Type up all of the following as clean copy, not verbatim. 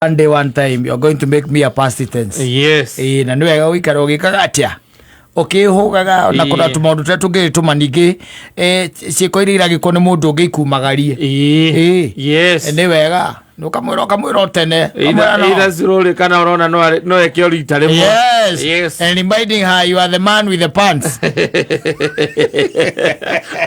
One day, one time, you're going to make me a past tense. Yes. Ĩĩ, na nĩ wega gũikara ũgĩkaga atĩa, ũkĩhũgaga na kũrora tũmaũndũ tũrĩa tũngĩgĩtũma ningĩ ciĩko iria iragĩkwo nĩ mũndũ ũngĩ ikumagarie. Ĩĩ. Ĩĩ. Yes. Nĩ wega ũkamwĩra, ũkamwĩra o tene. Ũkamwĩra no. Either slowly kana ũrona no eke o rita rĩmwe. Yes. Yes. And reminding her you are the man with the pants.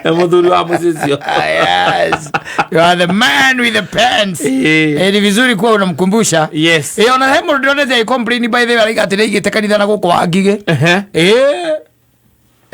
Nĩ mũthuri wa mũciĩ ũcio. Yes. You are the man with the pants. Ĩĩ. Ni vizuri kuwa unamkumbusha. Yes. Ona he mũndũ ndĩronete agĩ complain, by the way, araiga atĩ nĩaigĩte kanitha na gũkũ wa Ngigĩ. Ehe.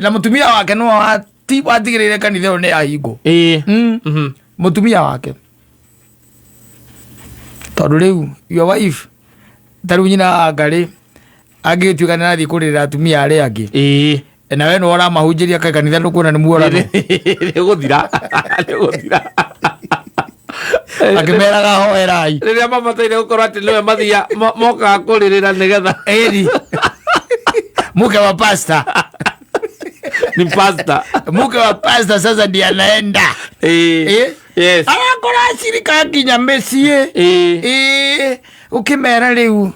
Na mũtumia wake nĩwe watigĩrĩire kanitha ĩyo nĩ yahingwo. Ĩĩ. Mũtumia wake. Tondũ rĩu your wife, ta rĩu nyina wa Ngarĩ angĩgĩtuĩka nĩ arathiĩ kũrĩrĩra atumia arĩa angĩ, na we nĩwe ũramahunjĩria kaĩ kanitha ndũkuona nĩ muorano. Nĩ gũthira. Nĩ gũthira. Akĩmeraga hoerai. Rĩrĩa mabataire gũkorwo atĩ nĩwe mathia mokaga kũrĩrĩra nĩgetha Ĩni mke wa pasta. Ni pasta. Mke wa pasta sasa ndiye anaenda. Ĩĩ. Yes. Arakora acirika nginya mĩciĩ. Ĩĩ. Ĩĩ, ũkĩmera rĩu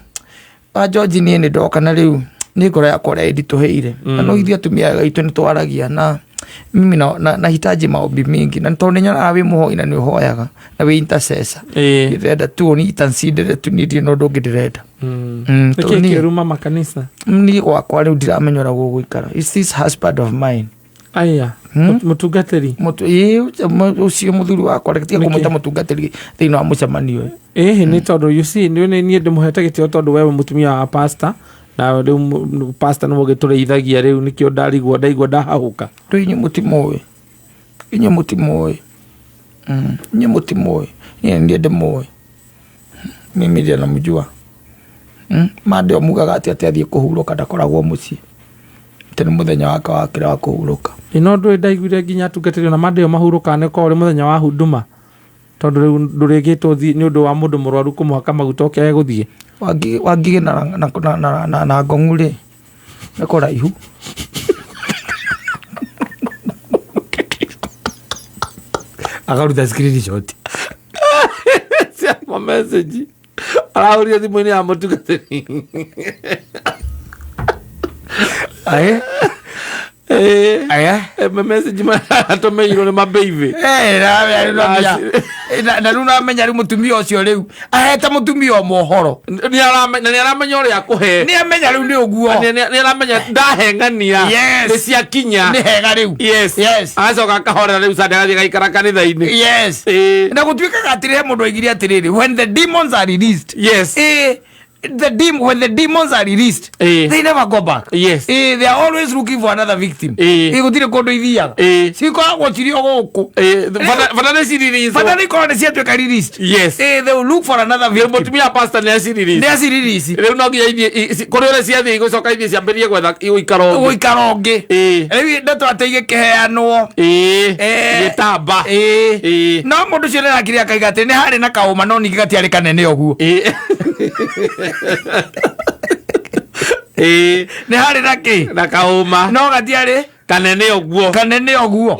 wa George, niĩ nĩ ndoka na rĩu nĩ ngoro yakwa ũrĩa ĩnditũhĩire, na no ithuĩ atumia aitũ nĩ twaragia na mimi nahitaji maombi mingi, na tondũ nĩ nyonaga wĩ mũhoi na nĩ ũhoyaga na wĩ intercessor. Ndĩrenda tu ũni intercede tu, niĩ ndirĩ na ũndũ ũngĩ ndĩrenda. Nĩkĩ Tondũ niĩ- kĩruma makanitha? Niĩ gwakwa rĩu ndiramenya ũrĩa gũgũikara. It's this husband of mine. Aya, mũtungatĩri. Ĩĩ, ũcio mũthuri wakwa, reke tiga Nĩkĩ? kũmwĩta mũtungatĩri thĩinĩ wa mũcemanio ũyũ. Ĩhĩ, nĩ tondũ you see, nĩ niĩ ndĩmũhete gĩtĩo tondũ wewe mũtumia wa pastor, na rĩu pastor nĩwe ũgĩtũrĩithagia rĩu, nĩkĩo ndarigwo ndaigua ndahahũka. Rĩu inyuĩ mũtimũĩ, inyuĩ mũtimũĩ. Inyuĩ mũtimũĩ, niĩ niĩ ndĩmũĩ, mimi ndiye namjua. Mande mugaga atĩ athiĩ kũhurũka ndakoragwo mũciĩ, atĩ nĩ mũthenya wake wakĩra wa kũhurũka. Ĩ no ndũĩ ndaiguire nginya atungatĩri ona mande ĩyo mahurũkaga nĩ ũkoragwo ũrĩ mũthenya wa huduma, tondũ rĩu ndũrĩgĩtwo nĩ ũndũ wa mũndũ mũrwaru kũmũhaka maguta ũkĩage gũthiĩ. Wangigĩ na ngong'u rĩ, nĩ kũraihu. Akaruta screenshot. Cia ma message arahũrire thimũ-inĩ ya mũtungatĩri. Aye. Ĩĩ. Aye. Message atũmĩirwo nĩ mabeibi. Eh, na rĩu namenya rĩu mũtumia ũcio rĩu ahete mũtumia ũmwe ũhoro. Na nĩ aramenya ũrĩa akũhe. Nĩ amenya rĩu nĩ ũguo. Nĩ aramenya ndaheng'ania. Yes. Nĩ ciakinya. Nĩ hega rĩu. Yes. Yes. Agacoka akahorera rĩu Sunday agathiĩ agaikara kanitha-inĩ. Yes. Ĩĩ. Na gũtuĩkaga atĩrĩ, he mũndũ oigire atĩrĩrĩ, when the demons are released, when the demons are released, they never go back. They are always looking for another victim. Gũtirĩ kũndũ ithiaga. Cikoragwo cirĩ o gũkũ. Ĩĩ, bata nĩ ciririithwo. Bata nĩ ikorwo nĩ ciatuĩka released. They will look for another victim. Mũtumia pastor nĩ aciririthi. Nĩ acirelease. Rĩu no nginya ithiĩ kũrĩ ũrĩa ciathiĩ igũcoka ithiĩ ciambĩrĩrie gwetha ũikaro ũngĩ. Gũikara ũngĩ. Rĩu ndeto atĩ igĩkĩheanwo. Gĩtamba. No mũndũ ũcio nĩarakire akaiga atĩ nĩ harĩ na kaũma, no ningĩ gatiarĩ kanene ũguo. Nĩ harĩ na kĩ? Na kaũma. No gatiarĩ kanene ũguo. Kanene ũguo.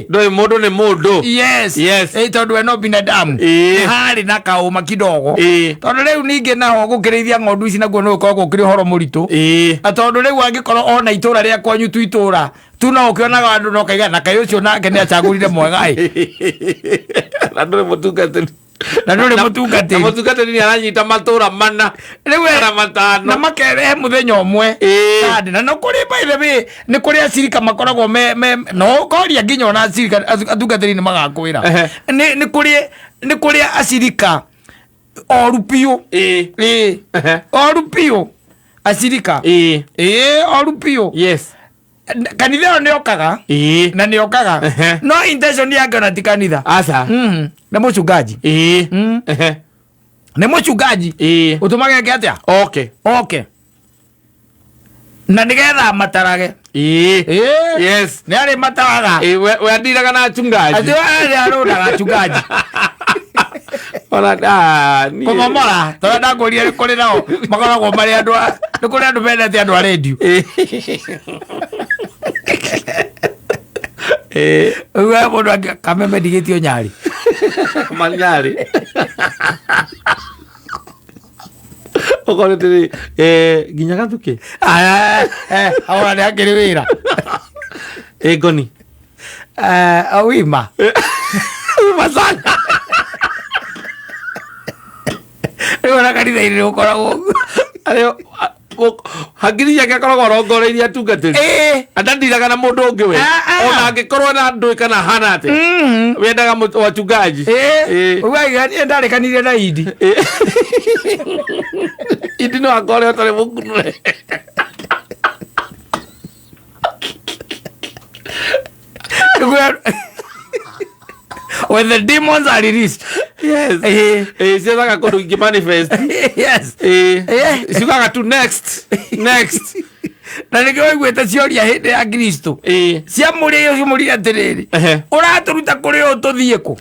Ndũĩ mũndũ nĩ mũndũ. Yes. Yes. Tondũ we no binadamu. Nĩ harĩ na kaũma kidogo. Tondũ rĩu ningĩ naho gũkĩrĩithia ng'ondu ici naguo nĩ gũkoragwo kũrĩ ũhoro mũritũ. Na tondũ rĩu angĩkorwo ona itũra rĩa kwanyu tu itũra tu no ũkĩonaga andũ no kaiga na kaĩ ũcio nake nĩ acagũrire mwega ĩ. Na ndũrĩ mũtungatĩri. Na ndũrĩ Na mũtungatĩri. Mũtungatĩri nĩ aranyita matũra mana rĩu kana matano. Na makerehe mũthenya ũmwe. Sunday. Na no kũrĩ, by the way, nĩ kũrĩ acirika makoragwo me no ũkoria nginya ona acirika atungatĩri nĩ magakwĩra. Nĩ kũrĩ acirika oru biũ. Ĩĩ. Oru biũ acirika. Ĩĩ, oru biũ. Kanitha ĩyo nĩ okaga. Na nĩ okaga. No intention yake ona ti kanitha. Aca. Nĩ mũchungaji. Nĩ mũchungaji. Ũtũmage ke atĩa? Okay. Okay, na nĩgetha matarage. Ĩĩ. Nĩ arĩ mataraga. Ĩĩ, we andiraga na achungaji. Atĩ we arũraga achungaji. Ona ah, niĩ- Kũmomora tondũ ndakũrire nĩ kũrĩ nao makoragwo marĩ andũ nĩ kũrĩ andũ mendete andũ a rendio. Rĩu we mũndũ kameme ndigĩtio nyarĩ. Manyarĩ. Ũkorwo atĩrĩ, nginya gathukĩ. Ona nĩ akĩrĩ wĩra. Ĩ ngoni. Wima. Wima sana. Rĩu ona kanitha-inĩ nĩ gũkoragwo ũguo. Arĩo, hangiri ciake akoragwo arongoreirie atungatĩri. Andandiraga na mũndũ ũngĩ we. Ah, ah. Ona angĩkorwo na ndũĩ kana hana atĩa. Wendaga wachungaji. Ũgaiga niĩ ndarĩkanirie na Idi. Idi no akore ũtarĩ mũkunũre. When the demons are released. Yes. Ciethaga kũndũ ingĩ manifest. Yes. Ciugaga tu next. Next. Na nĩkĩo waiguĩte cioria hĩndĩ ya Kristo. Ciamũrĩo ciamũrire atĩrĩrĩ. Ũratũruta kũrĩ ũũ tũthiĩ kũ?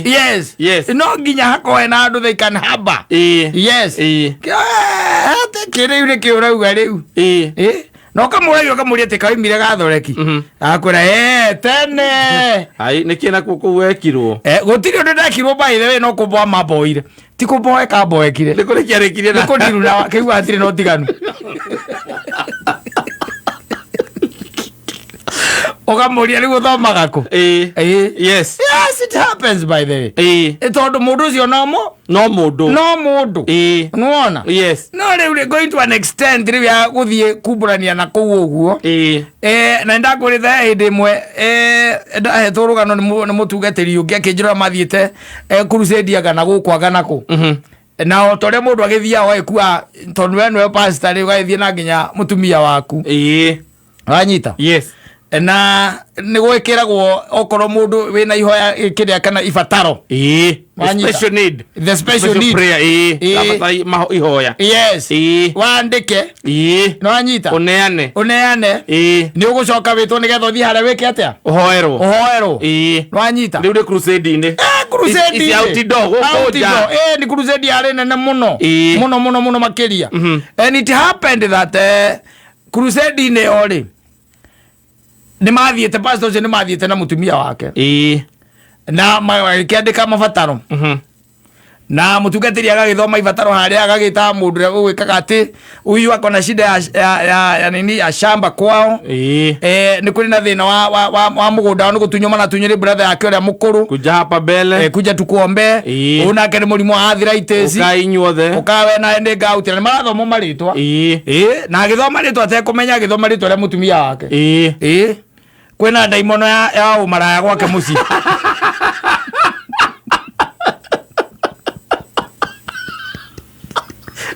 Yes. Yes. No nginya hakoe na andũ they can harbor. Yes. Kĩrĩu nĩkĩo ũrauga rĩu. Na ũkamũragia ũkamũria atĩ kaoimire gathoreki. Akwĩra tene. Ai, nĩkĩ nakuo kũu wekirwo? Gũtirĩ ũndũ ndekirwo by the way no kũmboa mamboire. Ti kũmboeka mboekire. Nĩ kũrĩ kĩarĩkirie na. Nĩ kũndiruna kĩigua hatirĩ na ũtiganu. Ũkamũria rĩu ũthomaga kũ? Yes. Yes, it happens by the way. Tondũ mũndũ ũcio no mũ? No mũndũ. No mũndũ. Nĩwona? Yes. No rĩu rĩ going to an extent rĩu ya gũthiĩ kumbũrania na kũu ũguo. Na nĩndakwĩrĩte he hĩndĩ ĩmwe ndahetwo rũgano nĩ mũtungatĩri ũngĩ akĩnjĩra mathiĩte crusade anga na gũkũ anga na kũ. Na o ta ũrĩa mũndũ agĩthiaga ũgagĩkua tondũ we nĩwe pastor rĩ ũgagĩthiĩ na nginya mũtumia waku. Wanyita? Yes. Na nĩ gwĩkĩragwo okorwo mũndũ wĩna ihoya kĩrĩa kana ibataro. Wanyita? Special need. The special need. Prayer. Rabatara ihoya. Yes. Wandĩke. Nĩwanyita? Ũneane. Ũneane. Nĩ ũgũcoka wĩtwo nĩgetha ũthiĩ harĩa wĩke atĩa? Ũhoerwo. Ũhoerwo. Nĩwanyita? Rĩu nĩ crusade-inĩ. Crusade-inĩ. Ici outdoor, gũkũ Outdoor. nja. Nĩ crusade yarĩ nene mũno. Mũno mũno mũno makĩria. And it happened that crusade-inĩ ĩyo rĩ, nĩ mathiĩte pastor ũcio nĩ mathiĩte na mũtumia wake. Na magĩkĩandĩka mabataro. Na mũtungatĩri agagĩthoma ibataro harĩa agagĩta mũndũ ũrĩa ũgwĩkaga atĩ huyu ako na shida ya nini ya shamba kwao. Nĩ kũrĩ na thĩna wa mũgũnda wao nĩ gũtunywo maratunywo nĩ brother yake ũrĩa mũkũrũ. Kuja hapa mbele. Kuja tukuombe. Ũyũ nake nĩ mũrimũ wa arthritis. Ũkai inyuothe. Ũkai we nawe nĩ gout. Na nĩ marathoma marĩtwa. Na agĩthoma rĩtwa atekũmenya agĩthoma rĩtwa rĩa mũtumia wake. Kwĩna ndaimono ya ũmaraya gwake mũciĩ.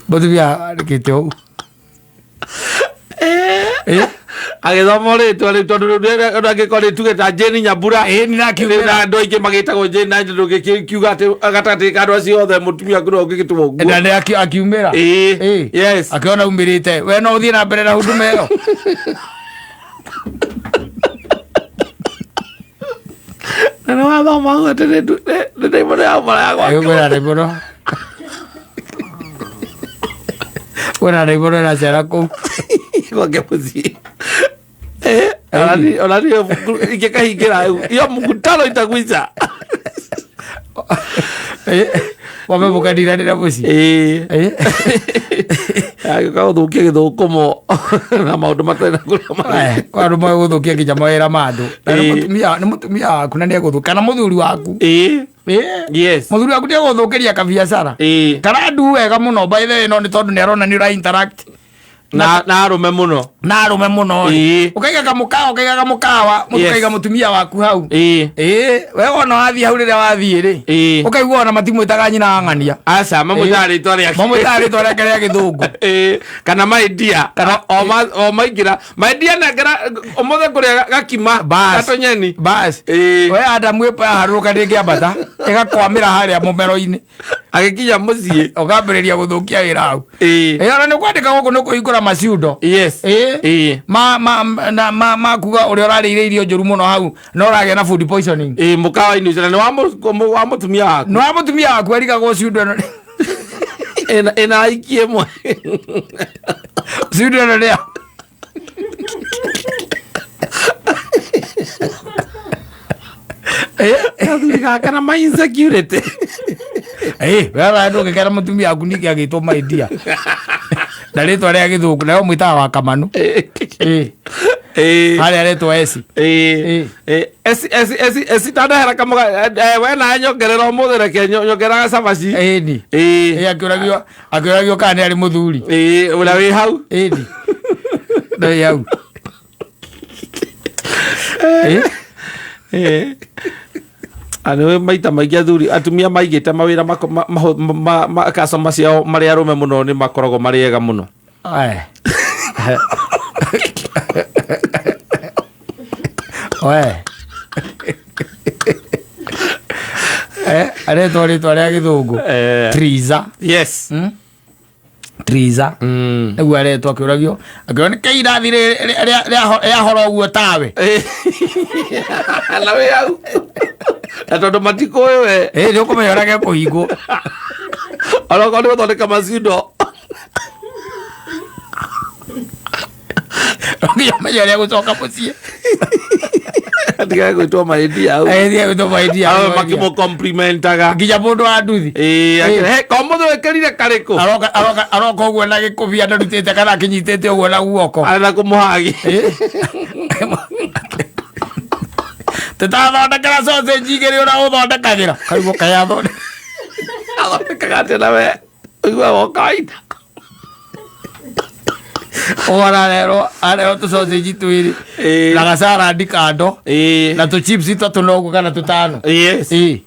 Mũtumia arĩkĩte ũũ. Agĩthoma rĩtwa rĩu tondũ rĩu ndangĩkorwo rĩtuge ta Jane Nyambura. Nĩ ndakiugĩra. Rĩu na andũ aingĩ magĩtagwo Jane na ndũngĩkiuga atĩ gatagatĩ ka andũ acio othe mũtumia waku no ũngĩgĩtwo ũguo. Na nĩ akiumĩra. Yes. Akĩona umĩrĩte. We no ũthiĩ na mbere na huduma ĩyo. Na nĩ wathoma ũguo atĩ nĩ ndaimono ya ũmaraya gwake. Kwĩna ndaimono. Kwĩna ndaimono ĩracera kũu. Gwake mũciĩ. Ona niĩ ingĩkahingĩra hiyo mkutano itakuisha. Wambe mũkaniranĩra mũciĩ. Agĩũka gũthũkia gĩthũkũmo na maũndũ matarĩ na kũrĩa marĩ. Kwa andũ moĩ gũthũkia nginya mawĩra ma andũ. Na nĩ mũtumia waku na nĩegũthũkia kana mũthuri waku. Yes. Mũthuri waku nĩegũthũkĩria kabiacara. Kana ndu wega mũno by the way no nĩ tondũ nĩarona nĩ ũra interact Na arũme mũno. Na arũme mũno. Ũkaiga kamũkawa, ũkaiga kamũkawa, ũkaiga mũtumia waku hau. We wona wathiĩ hau rĩrĩa wathiĩ rĩ. Ũkaigua ona matimwĩtaga nyina wa ng'ania. Aca, mamwĩtaga rĩtwa rĩake. Mamwĩtaga rĩtwa rĩake rĩa gĩthũngũ. Kana my dear. Kana o maingĩra. My dear nengera ũmũthĩ ngũrĩa gakima. Bas. Gatũnyeni. Bas. We Adamu ĩpa yaharũrũka ndĩngĩambata. Ĩgakwamĩra harĩa mũmero-inĩ. Agĩkinya mũciĩ. Ũkambĩrĩria gũthũkia wĩra hau. Ona nĩ kwandĩka gũkũ nĩ kũhingũra maciundo. Yes. Ma kuga ũrĩa ũrarĩire irio njũru mũno hau na ũragĩa na food poisoning. Mũkawa-inĩ ũcio na nĩ wa mũtumia waku. Nĩ wa mũtumia waku erigagwo ciundo ĩno. Ĩna aiki ĩmwe. Ciundo ĩno nĩ ya Gathuri gaka na my insecurity. Wewe ndũngĩkera mũtumia waku ningĩ agĩtwo my dear. Na rĩtwa rĩa gĩthũngũ nayo mwĩtaga wa kamanu. Ĩ. Harĩa aretwo eci. Ĩ. Ĩ. Eci eci eci eci tandehera kamuga we nawe nyongerera ũmũthĩ reke nyongerera cabaci. Ĩni. Ĩ. Ĩ, akĩũragio kana nĩ arĩ mũthuri. Ĩ, ũrĩa wĩ hau. Ĩni. Ndĩ hau. Ĩ. Ĩ. Nĩ maita maingĩ athuri atumia maigĩte mawĩra customer ciao marĩ arũme mũno nĩ makoragwo marĩ ega mũno. Oe. Oe. Aretwo rĩtwa rĩa gĩthũngũ. Triza. Yes. Triza. Nĩguo aretwo akĩũragio. Akĩũragio nĩ kĩĩ irathi rĩahora ũguo tawe. Na wĩ hau. Na tondũ matikũĩ we. Ĩ, nĩ ũkũmenya ũrĩa gekũhingwo. Onokorwo nĩ gũthondeka macindo. Nginya ũmenye ũrĩa gũcoka mũciĩ. Atigae gwĩtwo mahĩndĩ hau. Ĩ, gwĩtwo mahĩndĩ hau. Awe makĩmũ-complimentaga. Nginya mũndũ wa nduthi. Ĩ, akĩra, "He, ko mũthĩ wĩkĩrire karĩkũ?" Aroka ũguo na gĩkũbia ndarutĩte kana akĩnyitĩte ũguo na guoko. Arenda kũmũhagi. Tũtathondekera sausage igĩrĩ ũrĩa ũthondekagĩra. Kaigua kaĩ athondeka. Athondekaga atĩa na we ũiguaga o kawaida. Ũguo arerwo tũ sausage twĩrĩ na gacarandi kando na tũ chips tũtatũ noguo kana tũtano. Yes. Ĩ.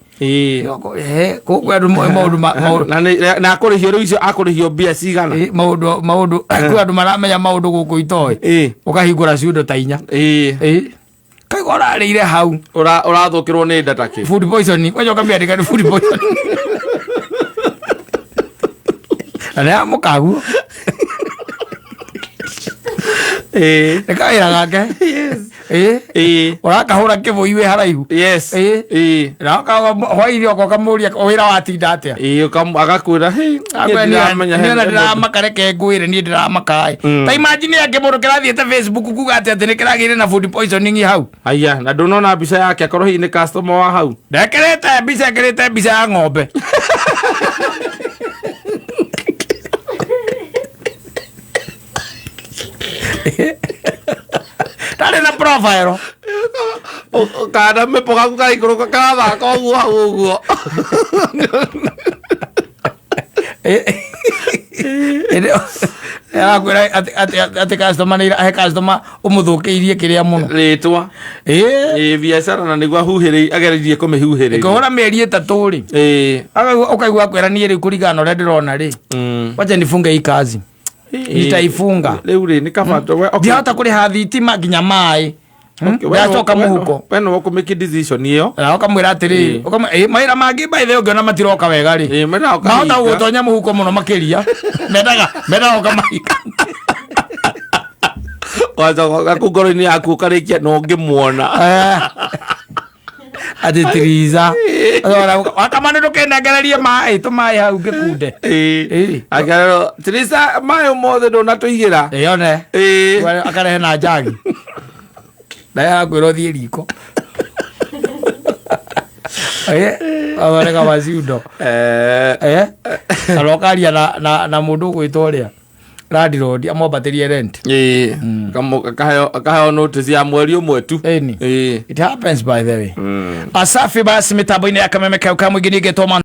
Kũu andũ maũndũ maũndũ Na na akũrĩhio rĩu icio akũrĩhio mbia cigana? Ĩ, maũndũ maũndũ kwĩ andũ maramenya maũndũ gũkũ itoĩ. Ũkahingũra ciundo ta inya. Ĩ. Kaigua ũrarĩire hau. Ũrathũkĩrwo nĩ nda ta kĩ? Food poisoning. Kwanja ũkamĩandĩka nĩ food poisoning. Na nĩ ya mũkaguo. Nĩ kawĩra gake. Yes. Ĩ. Ũrakahũra kĩbũi wĩ haraihu. Yes. Ĩ. Na hwainĩ oka ũkamũria wĩra watinda atĩa. Ĩ, agakwĩra, "Hey, niĩ ndiramenya Niĩ ona ndiramaka, reke ngwĩre niĩ ndiramaka ĩ. Ta imagine angĩ mũndũ kĩrathiĩte Facebook kuga atĩ atĩ nĩ kĩragĩire na food poisoning hau. Aya, na ndũnona mbica yake akorwo hihi nĩ customer wa hau. Ndekĩrĩte mbica, ĩkĩrĩte mbica ya ng'ombe. Ndarĩ na profile. Kana mĩpo gaku karaikũrũka karathaka ũguo hau ũguo. Arakwĩra atĩ customer nĩ he customer ũmũthũkĩirie kĩrĩa mũno. Rĩtwa. Ĩ. Ĩ, biacara na nĩguo ahuhĩrĩ agereirie kũmĩhuhĩrĩria. Kũhũra mĩeri 3 rĩ. Ũkaigua akwĩra niĩ rĩu kũringana na ũrĩa ndĩrona rĩ. Wacha nifunge hii kazi. Nitaifunga. Rĩu rĩ nĩ kaba we okay. Ndihota kũrĩha thitima nginya maĩ. Okay, we Ndacoka mũhuko. We nĩwe ũkũmake decision ĩyo. Na ũkamwĩra atĩrĩrĩ, mawĩra mangĩ by the way ũngĩona matiroka wega rĩ. Ĩ, mendaga ũkahinga. Mahota gũgũtonya mũhuko mũno makĩria. Mendaga ũkamahinga. Wacoka gaku ngoro-inĩ yaku ũkarĩkia na ũngĩmuona. Atĩ tiriza. Wakamana ndũkenengererie maĩ tũmaĩ hau ngĩkunde. Ĩ. Akarerwo, Teresa, maĩ ũmũthĩ ndũnatũigĩra. Ĩ, one. Akarehe na njagi. Naye arakwĩra ũthiĩ riko. Athondeka maciundo. Arokaria na mũndũ ũgwĩtwo ũrĩa landlord amwambatĩrie rent. Ĩ, akaheo notice ya mweri ũmwe tu. Ĩni. It happens by the way. Asafi basi mitambo-inĩ ya kameme kau ka mũingĩ ningĩ toma.